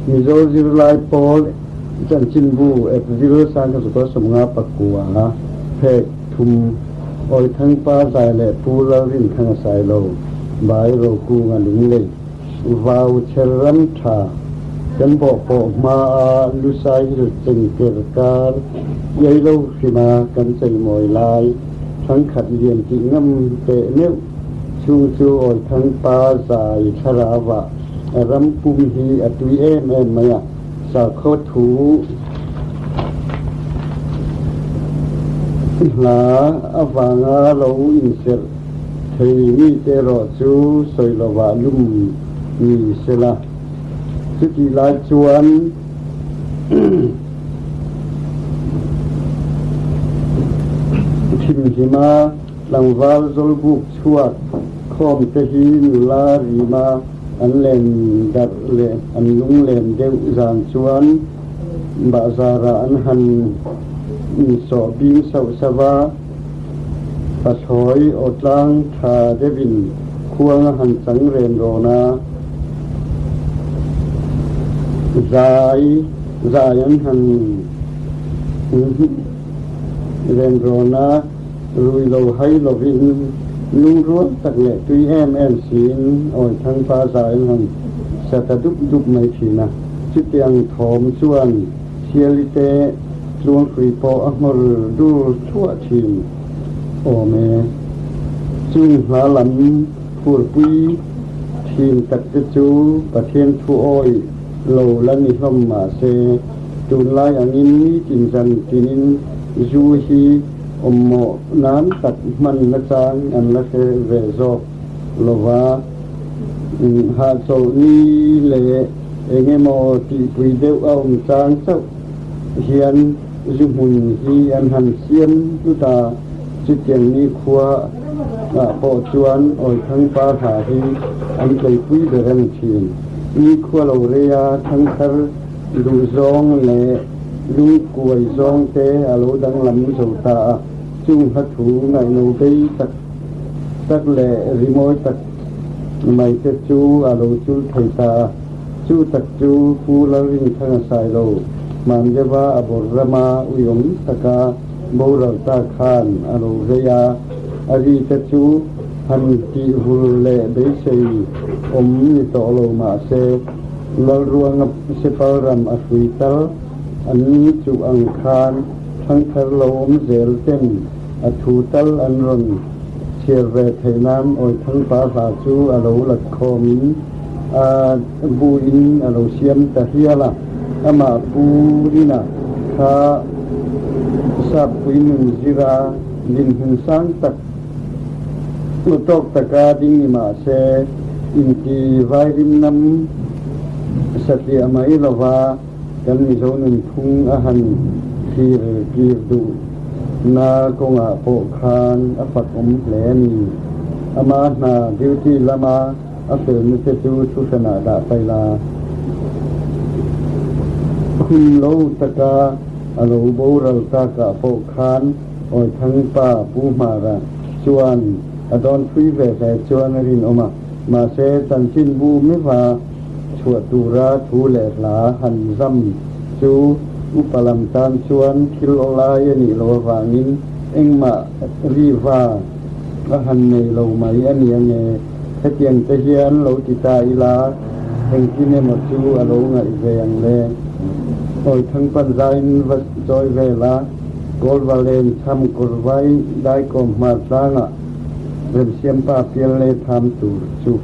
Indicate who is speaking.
Speaker 1: Mizo zirlai pawl chanchinbu April 1959 phek thum Awithangpa zai leh Pu Lalrinthanga Sailo Bai Rokunga Lunglei Vau chher ram tha kan bawh pawh hma a Lusai il chengker kar iai lo hrima kan cheimawi lai thangkhat lian tih ngam teh meuh chung chu Awithangpa zai thlarau ah ram pum hi a tui em em mai a, sakhaw thu hla avanga lo inserh thei mite erawh chu sawi lovah lum ni sela. Chutih lai chuan thimhlima tlangval zawlbuk chhuak khawm te hi nula rima an len darh leh an lunglen deuh zan chuan bahzarah an han insawh bing sauh sauh a. Pathlawi aw tlang tha deuhin khuang a han chang ren rawn a, zai zai an han ren rawn a, rui lo hai lovin lungrual tak leh tui em em siin Awithangpa zai an han sa ta dup dup mai thin a. Chutiang thawm chuan Sialite Tluanghrui pawh a nghawr dur thluah thin awm e. Chung hla lam phurpui thin tak te chu Pathian thu awih lo la ni hlawm mah se, tunlai angin nitin zan tinin zu hi awmmawh nan tak hman nachang an la hre ve zawk lova. Hahchawlh ni leh eng emaw tihpui deuh a awm chang chauh hian zu hmun hi an han siam hlut a, chutiang ni khua ah pawh chuan Awithangpa hla hi an tleipui ber a ni thin. Ni khua lo reia thangthar duh zawng leh lungkuai zawng te a lo danglam zo ta a, chung hla thu ngaihno bei tak tak leh rimawi tak mai te chu a lo chul thei ta a. Chu tak chu Pu Lalrinthanga Sailo hman deuha a bawr rama uiawm taka boral ta khan a lo rei a, a ri te chu han tih vur leh beisei awm ni tawh lo mah se, Lalruanga Sepal ram a hrui tal an chuh ang khan thangthar lo awm zel ten a thu tal an rawn chhiar ve theih nan Awithangpa hla chu a lo lat khawmin a buin a lo siam ta hial a, amah Pu Rina kha Sappui nun zira dinhmun sang tak u tawk taka ding ni mah se inti vairim nam satliah mai lova kan Mizo nunphung a han thlir kir duh na kawngah pawh khan a fak awm hle a ni. Ama hna duty lama A felna te chu thuhranah dah pai la. Hun lo taka a lo boral takah pawh khan Awithangpa Pu Hmara chuan a dawn thui ve hle chuan a rinawm a, mahse chanchinbu meuha chhuah tura thu leh hla han zam chu upa lam tan chuan thil awlai a nih loh avangin engmah riva a han nei lo mai a ni ange. Hetiang te hian lo ti ta ila, engtin emaw chu a lo ngaih ve ang le. Awi thangpan zaiin va chawi vel a, Kawlva len cham kawr vai daikawm hmar tlangah Remsiampa pial le tham tur chu.